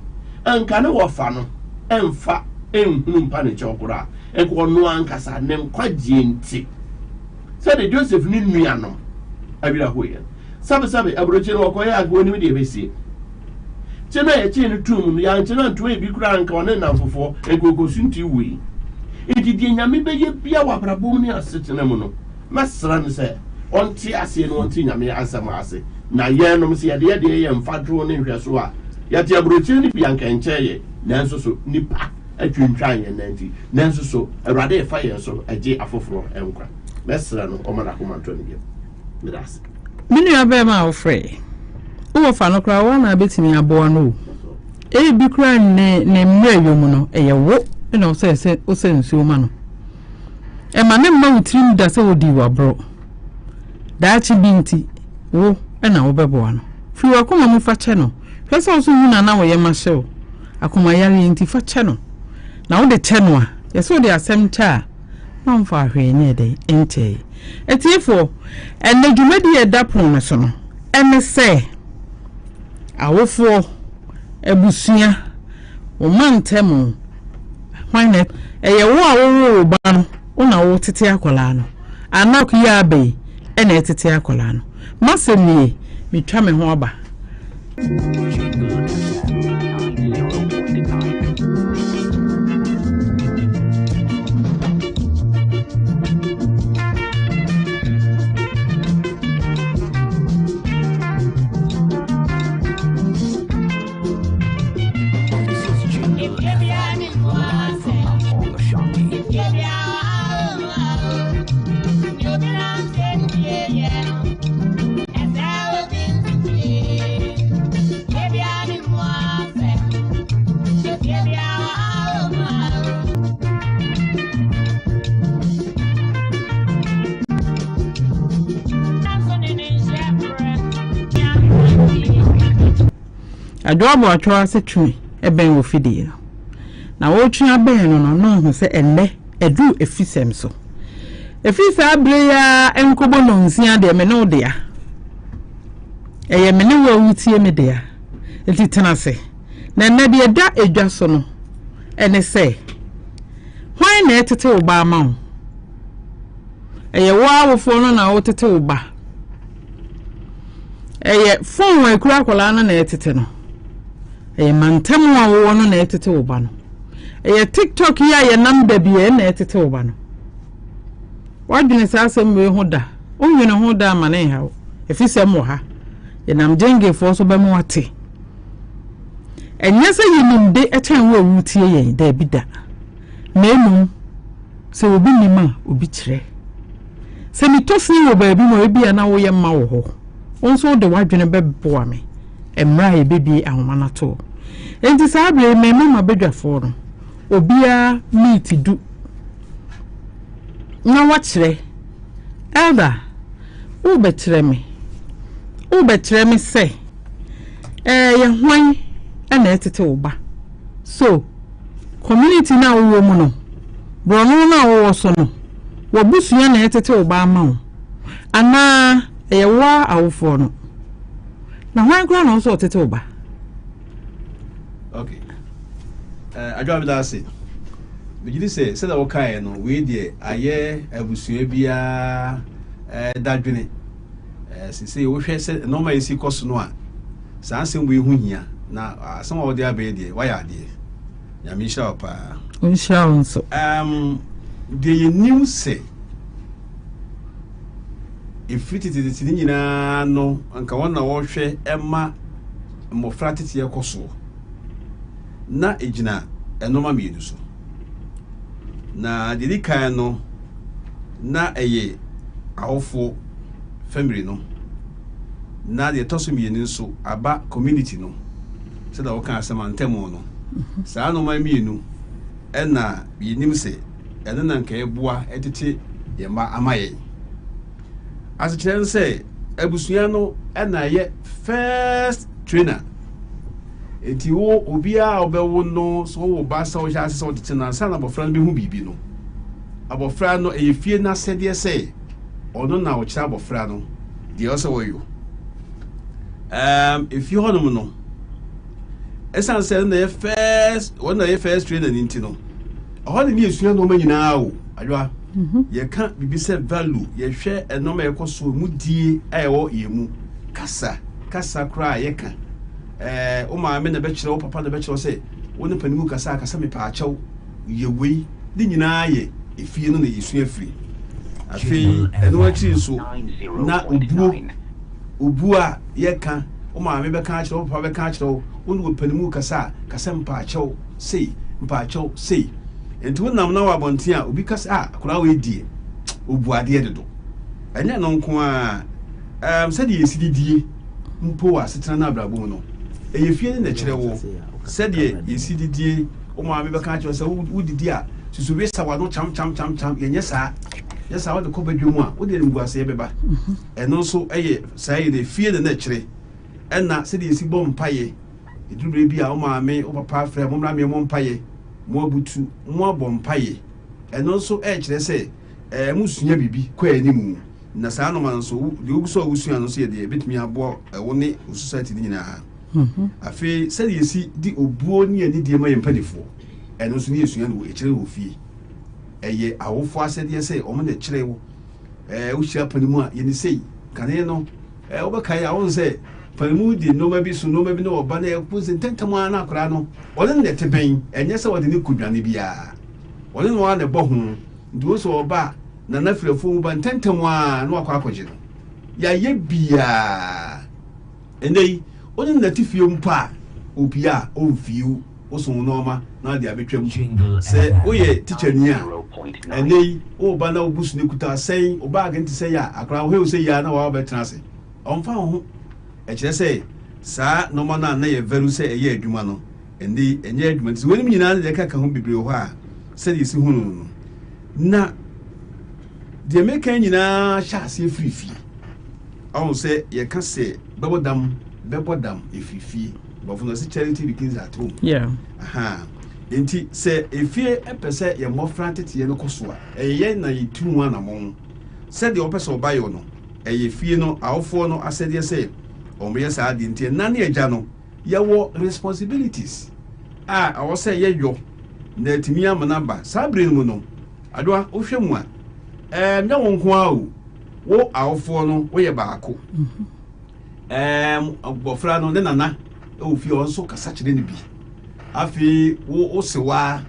anka ne wɔfa no ɛmfa ɛnhunu mpa ne kyɛw koraa, nka ɔno ankasa ne nkwagyeɛ nti. Sɛdeɛ Joseph ne nuanom awerɛhoeɛ no, sɛbesɛbe aburokyi no wɔkɔyɛ anka wɔnim deɛ ɛbɛsie. Kye no a yɛkyee no too mu no, yɛankye no anto ebi koraa anka ɔne nnamfofoɔ nka ɔkɔsunti wui. Enti deɛ Nyame bɛyɛ biara wɔ abrabɔ mu ne asetena mu no, mɛsrɛ no sɛ ɔnte aseɛ na ɔnte Nyame asɛm ase. Na yɛnom sɛ yɛde yɛdeɛ yɛ mfatoho ne nhwɛsoɔ a, yɛte aburokyire no bi anka ɛnkyɛɛ yɛn, nanso so nnipa atwintwan yɛn nan nti, nanso so Awurade refa yɛn so gye afoforɔ nkwa. Mɛsrɛ no ɔmma n'akoma ntɔ ne yam. Meda ase. Me nua barima a wofrɛe, wowɔ fa no koraa, wo ara na wobɛtumi aboa no o. Ebi koraa ne ne mmerɛyɔ mu no, ɛyɛ wo na ɔsɛ sɛ wosɛ nsuo ma no. Ɛma ne mma wo tirim da sɛ wodii w'aborɔ. Daakye bi nti, wo na wobɛboa no. Firi w'akoma mu fa kyɛ no. Hwɛ sɛ wo so hu no a na wo yam ahye wo. Akomayareɛ nti, fa kyɛ no. Na wode kyɛ no a, yɛ sɛ wode asɛm kyɛ a, na ɔmfaa hwee nyɛɛ dɛn nkyɛe. Atiefoɔ, ɛnnɛ dwumadie a ɛda pono no so no, ɛne sɛ, awofoɔ, abusua, wo mantam, hwan na ɛyɛ wo a wowoo wo ba no, wo na wotete akwadaa no, anaa yi a aba yi na ɛtete akwadaa no. M'asɛm nie, metwa me ho aba. Adwoa Boatwoa ase twe bɛn wɔ fidie no. Na ɔretwe abɛn no no, na ɔhu sɛ ɛnnɛ aduru afisɛm so. Ɛfiri saa berɛ yi ara nkɔbɔ nnɔnsia deɛ, me ne wo dea. Ɛyɛ me ne wo a woretie me dea. Enti tena ase. Na ɛnnɛ deɛ ɛda edwa so no ɛne sɛ, hwan na ɛtete wo ba ama wo? Ɛyɛ wo awofoɔ no na wotete wo ba? Ɛyɛ fon a ɛkura akwadaa no na ɛtete no? Ɛyɛ mantam a wowɔ no na ɛtete wo ba no? Ɛyɛ TikTok yi a yɛnam da bi na ɛtete wo ba no? Woadwene saa asɛm wei ho da? Wonnwene ho da ama ne nhaw. Ɛfiri sɛ wɔ ha. Yɛnam gyengyefoɔ so bɛma wate. Ɛnyɛ sɛ yɛnim de kyɛn wo a woretie yɛn, daabi da. Na mmom, sɛ obi nim a, obi kyerɛ. Sɛ metɔ sin wɔ baabi mu a, ebia na woyɛ mma wɔ hɔ. Wo nso wode w'adwene bɛboa me mmerɛ a yɛbɛbie ahoma no ato hɔ. Enti saa berɛ yi, merema m'abadwafoɔ no, obiara miiti du na wakyerɛ. Elder, worebɛkyerɛ me, worebɛkyerɛ me sɛ ɛyɛ hwan na ɛtete wo ba? So community no a wowɔ mu no, borɔno no a wowɔ so no, w'abusua na ɛtete wo ba ama wo? Anaa ɛyɛ wo ara awofoɔ no? Na hwan koraa na ɔsɛ ɔtete wo ba? Okay. Uh, Adwoa meda ase. Megye di sɛ sɛdeɛ wokaeɛ no, wei deɛ ayɛ abusua biara eh, dadwene. Eh, sesei wohwɛ sɛ nneɛma a ɛsi kɔ so no a, saa asɛm wei ho hia na asɛm a wode abɛyɛ deɛ woayɛ adeɛ. Nyame nhyira wo paa. Nhyira wo nso. Um, deɛ yɛnim sɛ ɛfiri tetetete no nyinaa no anka wɔn na wɔhwɛ ɛma mmɔfra teteɛ kɔ soɔ na ɛgyina nnoɔma mmienu so. Na deɛ ɛdi kan no, na ɛyɛ awofoɔ family no. Na deɛ ɛtɔ so mmienu nso, aba community no. Sɛdeɛ wɔka asɛm antamu no. Saa nnoɔma mmienu ɛna yɛnim sɛ ɛno na nka ɛboa ɛtete yɛn mma ama yɛn. Asekyerɛ ne sɛ abusua no na ɛyɛ first trainer. Nti wo obiara a wobɛwo no sɛ wowo ba sɛ wohyɛ ase sɛ wotete no ansa na abɔfra no bɛhu biribi no, abɔfra no ɛyɛ fie no asɛdeɛ sɛ ɔno na ɔkyerɛ abɔfra no deɛ ɔsɛ wɔyɔ. Um, efie hɔnom no, ɛsiane sɛ ɛno na ɛyɛ first wɔn na ɛyɛ first trainer no nti no, ɛhɔ na ne yɛsua nneɛma nyinaa o adwoa. Yɛka biribi sɛ value, yɛhwɛ nneɛma a ɛkɔ so, mu die a ɛwɔ yɛn mu, kasa, kasa koraa a yɛka. Ɛɛ, wo maame na ɛbɛkyerɛ wo, papa na ɛbɛkyerɛ wo sɛ wo ne panin mu kasa a, kasa mepaakyɛw, yɛ wei. Ne nyinaa yɛ efie no na yɛsua firi. Afei ɛno akyiri nso na obuo, obuo a yɛka, wo maame bɛka akyerɛ wo, wo papa bɛka akyerɛ wo, wo ne ɔpanimu kasa a, ka sɛ mpaakyɛw sei, mpaakyɛw sei. Nti wonam na wɔ abɔnten a, obi ka sɛ, ah, akwadaa wei deɛ, ɔbu adeɛ dodo. Ɛnyɛ ɛno nko ara, um, sɛdeɛ yɛsi didie mpo wɔ asetena no abrabɔ mu no, ɛyɛ fie no na ɛkyerɛ wo sɛdeɛ yɛsi didie. Wo maame bɛka akyerɛ wo sɛ wodidi a, susu wesa w'ano kyam kyam kyam kyam. Yɛnyɛ saa. Yɛ saa wode kɔ badwa mu a, wode animguaseɛ bɛba. Ɛno nso yɛ saa yɛ no efie na na ɛkyerɛ. Ɛna sɛdeɛ yɛsi bɔ mpaeɛ, ɛduru berɛ bi a wo maame, wo papa afrɛ, mommra mmɛmmɔ mpaeɛ, mo abutu, mo abɔ mpaeɛ. Ɛno nso ɛkyerɛ sɛ ɛɛ mosua biribi kɔ anim. Na saa nnoɔma no nso, deɛ wogu so a wosua no nso yɛ deɛ ɛbɛtumi aboa wo ne wo society no nyinaa. Afei sɛdeɛ yɛsi de obuo ne anidie ma yɛn mpanimfoɔ, ɛno nso ne yɛsua no wɔ ɛkyerɛ wɔ fie. Ɛyɛ awofoɔ asɛdeɛ sɛ wɔn na ɛkyerɛ wo. Ɛɛ wohyia panimu a yɛne sei kane no ɛɛ wobɛkae a wɔn sɛ panimu de nneɛma bi so nneɛma bi na ɔba na ɛko sɛ ntɛntɛm ara na akwadaa no ɔne no na ɛte bɛn, ɛnyɛ sɛ ɔde ne kɔdwane biara, ɔne no ara na ɛbɔ ho. Nti wo sɛ ɔba a nana firi afuo mu ba ntɛntɛm ara na wakɔ akɔgye no. Yɛayɛ biara. Ɛnnɛ yi, wo ne no nate fie mpo a, opue a, omfii wo. Woso wo nneɛma na ade abɛtwam. Sɛ woyɛ tikyani a, ɛnnɛ yi, woreba na wo busu kuta sɛn, wo baage no te sɛn a, akwadaa ɔhwɛ wo sɛ yi ara na wabɛtena ase. Ɔmfa wo ho. Ɛkyerɛ sɛ saa nneɛma no a na yɛ value sɛ ɛyɛ adwuma no, ɛnnɛ yi, ɛnyɛ adwuma. Nti weinom nyinaa ne deɛ ɛkeka ho bebree wɔ hɔ a, sɛdeɛ yɛsi hu no no. Na deɛ meka yi nyinaa hyɛ aseɛ firi fie. Ɔhu sɛ yɛka sɛ bɛbɔ dam, bɛbɔ dam ɛfiri fie. Borɔfo no ɔse charity begins at home. Yeah. Aha. Nti sɛ efie pɛ sɛ yɛn mmɔfra nteteɛ no kɔ so a, ɛyɛ yɛn na yɛtu ho anamɔn. Sɛdeɛ wɔpɛ sɛ ɔba yɔ no, ɛyɛ fie no awofoɔ no asɛdeɛ sɛ wɔyɛ saa adeɛ. Nti ɛna ne agya no, yɛwɔ responsibilities a ɛwɔ sɛ yɛyɔ na atumi ama no aba. Saa berɛ no mu no, Adoa, wohwɛ mu a, ɛɛm, nyɛ wo nko ara o. Wo awofoɔ no, woyɛ baako. Ɛɛm, abɔfra no, ne nana wɔ fie, ɔno nso kasa kyerɛ no bi. Afei, wo wo sewaa,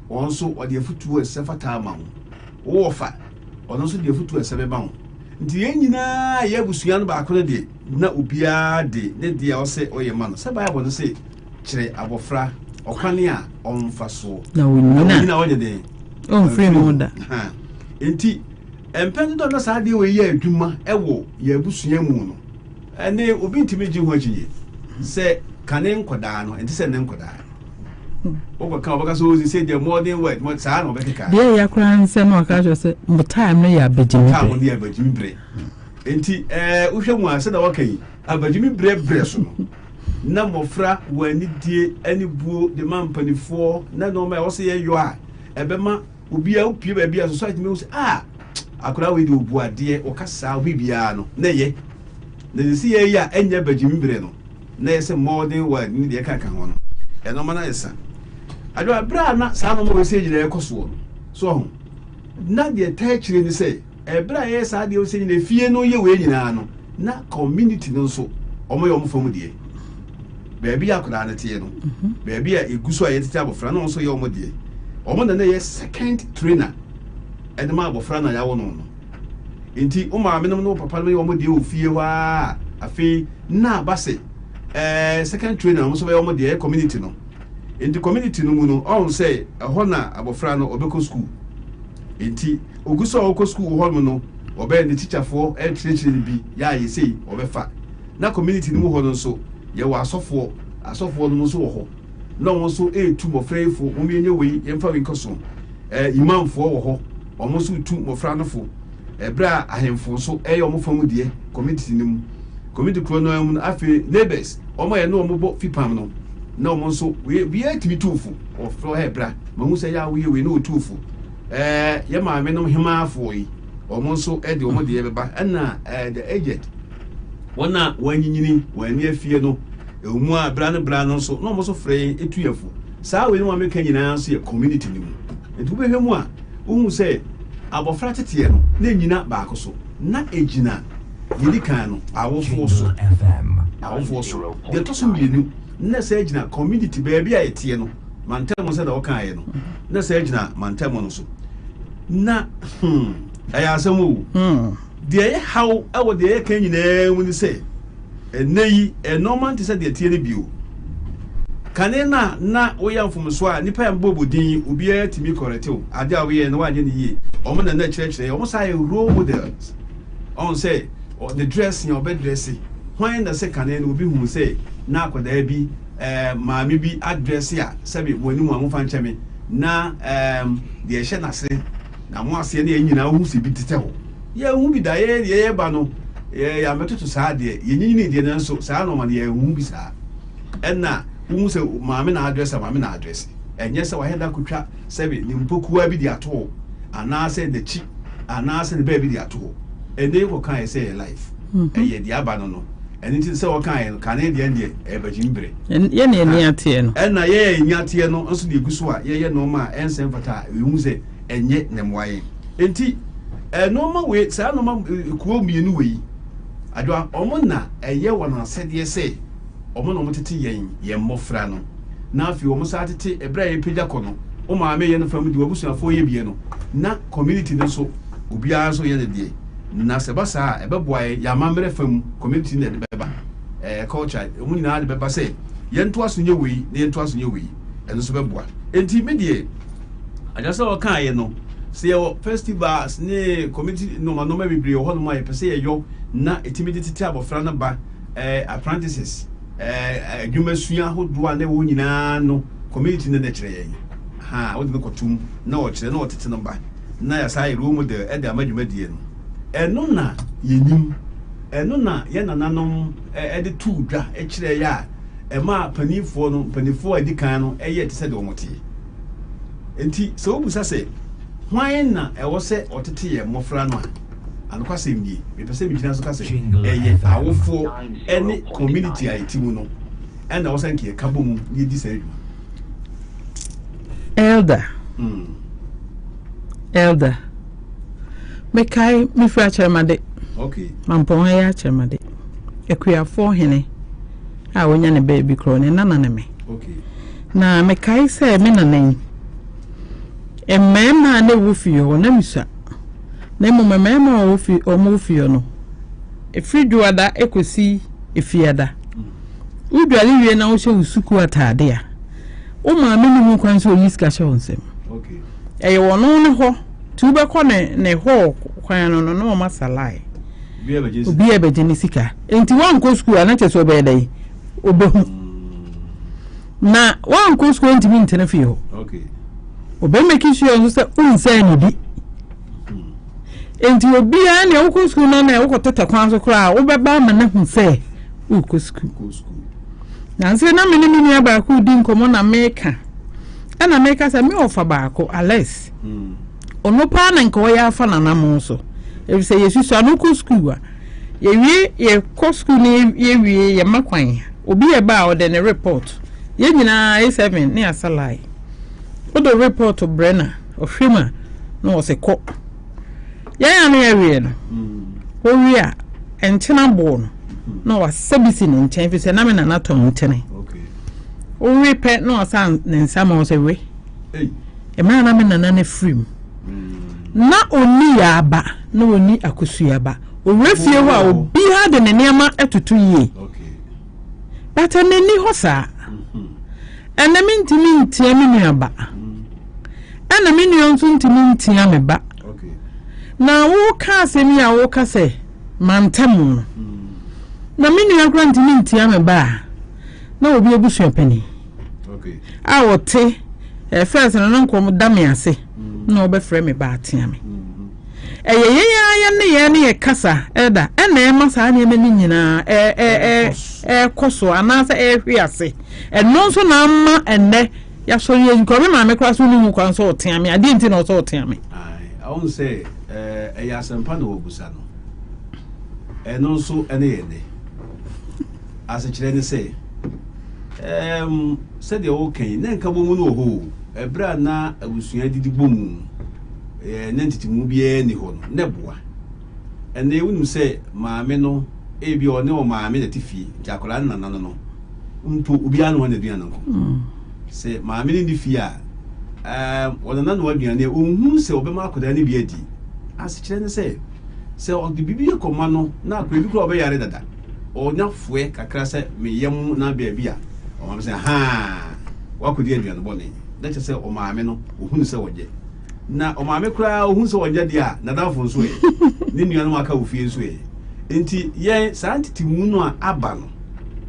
ɔno nso ɔde afutuo a ɛsɛ fata ama wo. Wo wɔfa, ɔno nso de afutuo a ɛsɛ bɛma wo. Nti yɛn nyinaa yɛ abusua no baako no deɛ, na obiara de ne deɛ a ɔsɛ ɔyɛ ma no. Sɛ Bible no se, kyerɛ abɔfra ɔkwane a ɔmfa soɔ. Na onyina ɔnyɛ dɛn? Ɔmfiri mu da. Nti, Mpɛn dodoɔ na saa adeɛ wei yɛ adwuma wɔ yɛn abusua mu no, ɛne obi ntumi gye ho akyinnye sɛ kane nkɔdaa no ɛnte sɛ nnɛ nkɔdaa no. Wokɔka wɔbɛka sɛ osi sɛ deɛ modern world saa na wɔbɛkeka. Deɛ ɛyɛ koraa ne sɛ na wɔka kyerɛ sɛ mo time no yɛ abagyimi berɛ. Time no yɛ abagyimi berɛ. Nti ɛɛ wohwɛ mu a sɛdeɛ wɔka yi abagyimi berɛ berɛ so no na mmɔfra wɔ anidie ne buo de ma mpanimfoɔ na nneɛma a ɛwɔ sɛ yɛyɔ a ɛbɛma Obiara wopue baabi a society bɛhu sɛ ah akwadaa wei de obu adeɛ ɔka saa obi biara no na ɛyɛ na sɛ yɛ yi a ɛnyɛ bagyimi berɛ no na ɛyɛ sɛ modern world ne deɛ ɛka ka ho no ɛnɔma no ayɛ sa adwa berɛ a na saa nɔma wei sɛ nyinaa ɛkɔ soɔ no so ɔho na deɛ ɛtaa akyire ne sɛ ɛberɛ a ɛyɛ saa deɛ sɛ nyinaa fie no yɛ wei nyinaa no na community no nso wɔn yɛ wɔn fam deɛ baabi a akwadaa no teɛ no mhm. baabi a egu so a yɛtete abɔfra no nso yɛ wɔn deɛ wɔn na na yɛ second trainer ɛde ma abɔfra na yɛawo no no nti wɔn maame nom ne wɔn papa nom yɛ wɔn deɛ wɔ fie hɔ a afei na aba sɛ ɛɛ second trainer wɔn nso bɛyɛ wɔn deɛ ɛyɛ community no nti community no mu no ɔn sɛ ɛhɔ na abɔfra no ɔbɛkɔ school nti ogu so a ɔkɔ school wɔ hɔ nom no wɔbɛyɛ ne tikyafoɔ ɛrekyerɛkyerɛ no bi yɛ ayɛ sei wɔbɛfa Na community no mu hɔ no nso, yɛwɔ asɔfoɔ. Asɔfoɔ nom nso wɔ hɔ. Na wɔn nso retu mmɔfra yi fo, mom yɛnyɛ wei, yɛmfa wei nkɔ so. Eh, imamfoɔ wɔ hɔ, wɔn nso retu mmɔfra no fo. Ɛberɛ a ahemfo nso reyɛ wɔn fa mu deɛ, community no mu. Community korɔ no ara mu no, afei neighbors, wɔn a yɛne wɔn bɔ fipam no, na wɔn nso, wei, obiara tumi tu wo fo. Wɔfrɛ wo, hey, bra, mahu sɛ yɛ a woyɛ wei, na wɔtu wo fo. Eh, yɛ maame nom hemaafoɔ yi, wɔn nso de wɔn deɛ bɛba. Ɛna eh, the aged, wɔn a wɔanyinyini wɔn ani afie no, ɛwɔ mu a bra no bra no nso, na wɔn nso frɛ yɛn tu yɛn fo. Saa wei no a meka nyinaa nso yɛ community no mu. Nti wobɛhwɛ mu a, wohu sɛ abɔfra teteɛ no, na ɛnyina baako so. Na ɛgyina, deɛ ɛdi kan no, awofoɔ so. Awofoɔ so. Deɛ ɛtɔ so mmienu, na ɛsɛ gyina community, baabi a yɛteɛ no. Mantam sɛdeɛ wɔkaeɛ no, na sɛ gyina mantam no so. Na hmm, ɛyɛ asɛm o. Deɛ ɛyɛ haw wɔ deɛ yɛka nyinaa mu ne sɛ, ɛnnɛ yi, nnoɔma nte sɛ deɛ ɛteɛ no bio. Kane no a na woyɛ mfomsoɔ a, nnipa a ɛbobɔ din yi, obiara tumi kɔrɛte wo. Adeɛ a woyɛɛ no, woanyɛ no yie. Wɔn na na ɛkyerɛkyerɛ yɛn. Wɔn saa yɛ role models. Ɔhu sɛ ne dressing a ɔbɛdrɛse. Hwan na sɛ kane no obi huu sɛ na akwadaa bi, eh, maame bi adrɛse a, sɛbe mo anim a momfa nkyɛ me, na eh, deɛ ɛhyɛ n'ase Na mo aseɛ ne yɛn nyinaa wohu sɛ bi tetɛ hɔ. Yɛnhu bi da, yɛn deɛ yɛba no, yɛammɛtoto saa deɛ, yɛnyinyinii deɛ nanso saa nnoɔma no yɛnhu bi saa. Ɛna wohu sɛ maame na adrɛse a, maame na adrɛse. Ɛnyɛ sɛ wayɛ da kotwa sɛbe ne mpokuwa bi de ato hɔ, anaasɛ n'akyi, anaasɛ ne baabi de ato hɔ. Ɛnnɛ yi kɔkaeɛ sɛ ɛyɛ life, ɛyɛ deɛ aba no no. Ɛno nti sɛ wɔkaeɛ no, kane deɛ ɛndeɛ ɛyɛ bagyimi berɛ. Yɛn na yɛn ani ateɛ no. Ɛna yɛn a yɛn ani ateɛ no nso deɛ ɛgu so a yɛyɛ nnoɔma a ɛnsɛ mfata a yɛhu sɛ ɛnyɛ na ɛmmoa yɛn. Enti nnoɔma wei, saa nnoɔma kuo mmienu wei, Adwoa, wɔn na ɛyɛ wɔn asɛdeɛ sɛ wɔn na wɔtete yɛn, yɛn mmɔfra no. Na afei wɔn san tete, ɛberɛ a yɛpagya kɔ no, wo maame yɛ no fam deɛ, w'abusuafoɔ yɛ bie no, na community no nso, obiara nso yɛ ne deɛ. Na sɛ ɛba saa a, ɛbɛboa yɛn, yɛn amammerɛ fam, community no na ɛde bɛba, ɛɛ culture, wɔn nyinaa de bɛba sɛ yɛntoa so nyɛ wei na yɛntoa so nyɛ wei, ɛno nso bɛboa. Enti me deɛ, Agya sɛ ɔkaeɛ no, sɛ yɛwɔ festivals ne community nnoɔma nnoɔma bebree wɔ hɔnom a yɛpɛ sɛ yɛyɔ na ɛtumi de tete abɔfra no ba eh, apprentices, eh, adwumasua ahodoɔ a na ɛwɔ nyinaa no, community no na ɛkyerɛ yɛn. Ha, wode no kɔtom na ɔkyerɛ na ɔtete no ba na yɛasa ayɛ role model ɛde ama dwumadie no. Ɛno na yɛnim, ɛno na yɛn nananom ɛde too dwa kyerɛ yɛ a ɛmaa paninfoɔ no, mpanimfoɔ a ɛdi kan no ɛyɛ te sɛ deɛ wɔn teɛ. Enti sɛ wobisa sɛ, Hwan na ɛwɔ sɛ ɔtete yɛn mmofra no a? Anokwasɛm nie, mepɛ sɛ migyina so ka sɛ ɛyɛ awofoɔ ne community a yɛte mu no na ɛwɔ sɛ nka yɛka bɔ mu na yɛdi saa adwuma. Elder, Elder, mekae mefiri Akyerɛmade, Okay. Mampɔn ha yɛ Akyerɛmade, Akuafoɔ hene a wanya ne baabi korɔ, ne nana ne me. Okay. Na mekae sɛ me nana yi, mmarima a na ɛwɔ fie hɔ, na misua. Na mmom mmarima a wɔwɔ fie, wɔwɔ fie hɔ no, ɛfiri Dwoada kɔsi Efiada. Wodware wie na wohyɛ wo sukuu ataade a, wo maame nni ho kwan sɛ ɔyi sika hyɛ wo nsam. Ɛyɛ ɔno ne hɔ, nti wobɛkɔ ne ne hɔ kwan no no na wɔn asa line. Obiara bɛgye ne sika. Nti woankɔ sukuu a na kyerɛ sɛ ɔbɛyɛ dɛn? Ɔbɛhu. Na wankɔ sukuu ntumi ntena fie hɔ. Ɔbɛ make sure nso sɛ wonsɛn ne di. Nti obiara nea wokɔ sukuu no na wokɔ tɛtɛ kwan so koraa wobɛba ama no ahu sɛ wokɔ sukuu. Nanso na me ne me nua baako redi nkɔmmɔ na meka ɛna meka sɛ me ɔfa baako Alex. Ɔno paa na nka ɔyɛ afa n'anammɔn so. Efisɛ yɛsusua no kɔ sukuu a, yɛwie yɛkɔ sukuu no yɛwie yɛma kwan. Obi ɛba a ɔde ne report. Yɛn nyinaa A7 ne asa line. Wode report brɛ no a, ɔhwɛ mu a na ɔse kɔ. Yɛn a na yɛawie no, ɔwie a nkyene aboɔ no na wasa bi si ne nkyɛn efisɛ na me nana tɔn nkyene. Wowe pɛ na wasa ne nsa ma wo sɛ we. Mmerɛ a na me nana no afiri mu, na ɔnni yaaba na ɔnni akosuaba. Ɔwura fie hɔ a, obiara de ne nneɛma toto yie. But ɛnɛ nni hɔ saa. Ɛnɛ mentumi ntia me nua ba. Ɛna me nua nso ntumi ntia me ba. Na woka asɛm yi a woka sɛ mantam no. Na me nua koraa ntumi ntia me ba a, na obi abusua panin. a ɔte eh, first no na nkɔm da me ase na ɔbɛfrɛ me ba atea me ɛyɛ yɛn ara yɛn ne yɛn ne yɛ kasa ɛda ɛna ɛma saa nneɛma no nyinaa ɛɛkɔ so anaasɛ ɛɛhwe ase ɛno nso na ama ɛnnɛ yɛasɔre yɛn nkɔ me maame koraa so ne ho kwan sɛ ɔtea me adeɛ nti na ɔsɛ ɔtea me. Ahun sɛ ɛyɛ asɛmpa na wɔbusa no ɛno nso ɛne yɛn nɛ Asekyerɛ ne sɛ, ɛɛm, sɛdeɛ woreka yi, na nkabɔmu no wɔ hɔ o. Ɛberɛ a na abusua didi bɔ mu, ɛɛ, na ntetemu biara nni hɔ no, na ɛboa. Ɛnnɛ, wonim sɛ maame no, ebia ɔne ɔmaame na ɛte fie, nti akwadaa no nana no no, mpo obiara noa n'aduane nko. Sɛ maame no nni fie a, ɛɛm, ɔnana noa aduane a, ɔnhu sɛ ɔbɛma akwadaa no bi adi. Asekyerɛ ne sɛ, sɛ ɔde biribi kɔma no na akwadaa bi koraa ɔbɛyare dada, ɔnya foɛ kakra sɛ me yam na baabi a, ɔmaame sɛ, haa, wakɔdi aduane bɔne. Na kyerɛ sɛ ɔmaame no, ɔhunu sɛ ɔnyɛ. Na ɔmaame koraa ɔhunu sɛ ɔnyɛ deɛ a, n'adamfo nso ɛ, ne nuanom aka wɔ fie nso ɛ. Nti yɛn saa ntetemu no a aba no,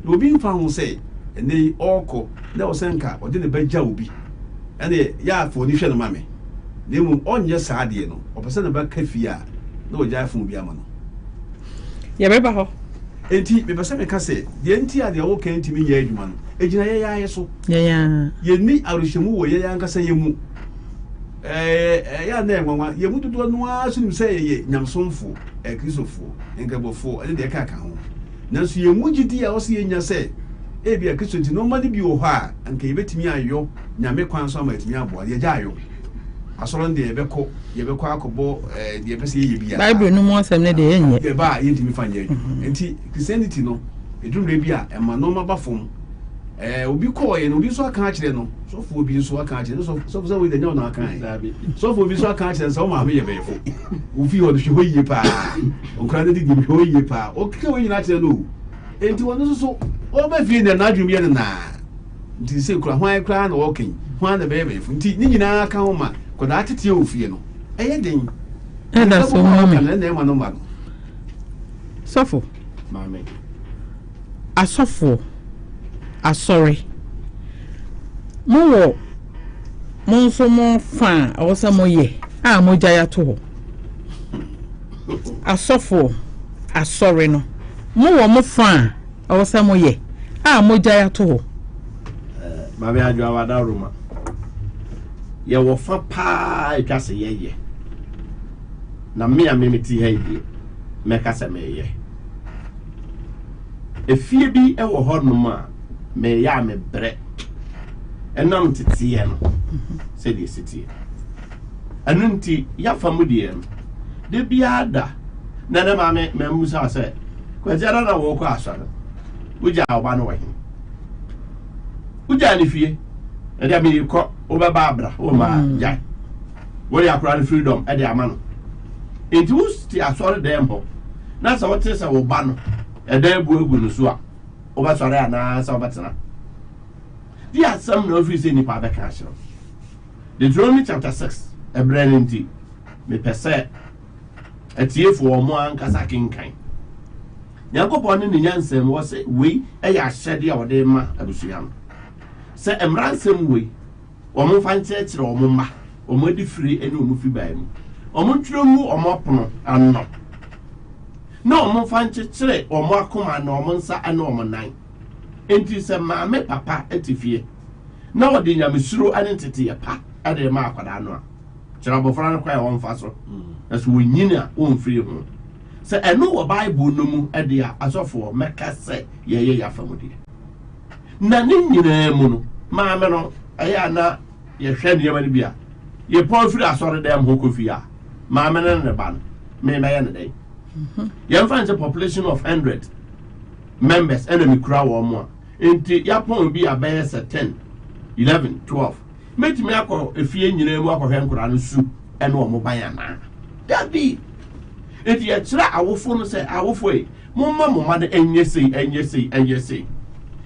na obi mfa ho sɛ ɛnnɛ yi ɔrekɔ na ɛwɔ sɛ nka ɔde ne ba gya obi, ɛnneɛ yɛ a fa w'ani hwɛ no ma me. Na mmom ɔnyɛ saa adeɛ no, ɔpɛ sɛ ne ba ka fie a, na wagyae fon bi ama no. Yɛbɛba hɔ. Enti mepɛ sɛ meka sɛ, deɛ nti a deɛ woka yi ntumi nyɛ adwuma no, ɛgyina yɛn ara yɛ so. Yɛn ara. Yɛnni awerɛhyɛmu wɔ yɛn ankasa yɛn mu. Ɛɛ, ɛyɛ a na ɛyɛ nwanwa. Yɛn mu dodoɔ no ara nso nim sɛ yɛyɛ nyamesomfoɔ, Akristofoɔ, Nkramofoɔ, ne deɛ ɛkeka ho. Nanso yɛn mu gyidi a ɛwɔ sɛ yɛnya sɛ ebia Kristo nti nnoɔma no bi wɔ hɔ a anka yɛbɛtumi ayɔ Nyame kwan so ama atumi aboa no, yɛgya ayɔ. Asɔre no deɛ yɛbɛkɔ, yɛbɛkɔ akɔbɔ eh, deɛ yɛpɛ sɛ yɛyɛ biara. Bible no mu asɛm no deɛ yɛnyɛ. Yɛba a yɛntumi fa nyɛ adwuma. Nti Christianity no, ɛduru mmerɛ bi a ɛma nnoɔma ba fam. Eh, obi kɔɔeɛ no, obi nso aka akyerɛ no, sɔfoɔ bi nso aka akyerɛ no, sɔfo sɛ wei deɛ nyɛ wo na aka ɛ. Sɔfoɔ bi nso aka akyerɛ no sɛ wo maame yɛ bɛyɛfo. Wo fie hɔ no hwɛ hɔ yie paa. Nkwadaa no didi hwɛ hɔ yie paa. Ɔkeka wei nyinaa kyerɛ no o. Enti ɔno nso so ɔba fie deɛ n'adwene mu yɛ no naa. Nti sɛ kura hwan koraa na ɔka yi, hwan na ɛbɛyɛ bɛyɛfo. Nti ne nyinaa ka ho ma kɔdaa teteɛ wɔ fie no ɛyɛ den. Ɛda so ma me. Ɛna ɛma no ma no. Sɔfo. Maame. Asɔfoɔ, asɔre, mowɔ mo nso mo fa a ɛwɔ sɛ moyɛ a mogyae ato hɔ. Asɔfoɔ, asɔre no, mowɔ mo fa a ɛwɔ sɛ moyɛ a mogyae ato hɔ. Eh, Maame Adwoa Wadaroma, yɛwɔ fa paa atwa sɛ yɛyɛ. Na me a me mete ha yi deɛ, mɛka sɛ meyɛ. Efie bi wɔ hɔnom a meyɛ a mebrɛ ɛnam teteɛ no sɛdeɛ ɛsi teɛ. Ɛno nti yɛafa mu deɛ no da biara da na ne maame mamusa sɛ Kwasi ada na wɔkɔ asɔre wogyaa wo ba no wɔ he? Wogyaa ne fie ɛdeɛ merekɔ wobɛba abra womma mm. gyae wode akora no freedom ɛde ama no nti wote asɔre dɛm hɔ na sɛ wote sɛ wo ba no ɛdan abu agu no so a wobɛsɔre anaa sɛ wobɛtena di asɛm na ofiri sɛ nnipa bɛka akyerɛ wo. Deuteronomy chapter 6 ɛberɛ no nti mepɛ sɛ atiefoɔ wɔn ankasa kenkan. Nyankopɔn ne ne nyansa mu ɔsɛ wei ɛyɛ ahyɛdeɛ a ɔde ma abusua no sɛ mmara nsɛm wei wɔmfa nkyerɛkyerɛ wɔn mma, wɔn adifire ne wɔn fibae mu. Wɔntwerɛ ngu wɔn apono ano, na wɔmfa nkyekyere wɔn akoma ne wɔn nsa ne wɔn nan. Enti sɛ maame papa te fie na ɔde nyamesuro ne nteteyɛ pa de rema akwadaa no a, kyerɛ abɔfra no kwan a wɔmfa so, na sɛ wɔnyini a wɔmfiri ho. Sɛ ɛno wɔ Bible no mu de a, asɔfoɔ, mɛka sɛ yɛyɛ yɛn afa mu deɛ. Na ne nyinaa mu no, maame no, ɛyɛ a na yɛhwɛ nneɛma no bi a, yɛpɔn firi asɔredan mu hɔ kɔ fie a, maame no ne ne ba no, me mɛyɛ no dɛn? Mhm. Yɛmfa no sɛ population of 100 members ɛna mekura wɔn mo a, nti yɛapɔn bi a bɛyɛ sɛ 10, 11, 12. Mɛtumi akɔ efie nyinaa mu akɔhwɛ nkwadaa no su ɛne wɔn ban anaa? Dabi! Nti yɛkyerɛ awofo no sɛ, awofo yi, Momma mo mma no nyɛ sei, nyɛ sei, nyɛ sei.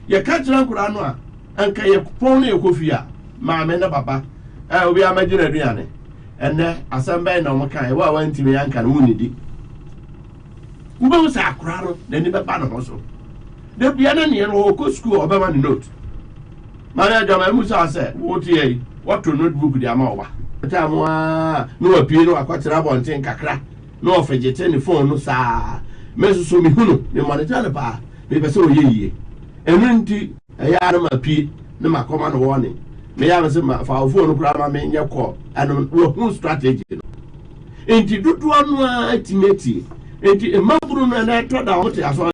Yɛka kyerɛ nkwadaa no a, anka yɛpɔn na yɛkɔ fie a, maame ne papa, eh, obiara mɛgye n'aduane. Ɛnnɛ, asɛm bɛn na wɔn kae? Wo a wantumi anka no, wonnidi. Wobɛhu sɛ akwadaa no, n'ani bɛba ne ho so. Da bia na neɛ no ɔkɔ sukuu a ɔbɛma ne note. Maame Adwama, emu saa sɛ, wote yɛ yi, wɔto notebook de ama wo ba. Taa mu ara na wapue na wakɔtena abɔnten kakra. Na ɔfegyete ne phone no saa. Me nso so mehu no, me monitor no paa. Mepɛ sɛ ɔyɛ yie. Ɛno nti, ɛyɛ a na mapue na makɔma no warning. Meyɛ a mese ma fa wo phone no koraa ma menyɛ call. Ɛno wahu strategy no. Nti dodoɔ no ara atumi atie. Nti mmabunu no ɛnɛ ɛtɔ da a wɔte asɔre.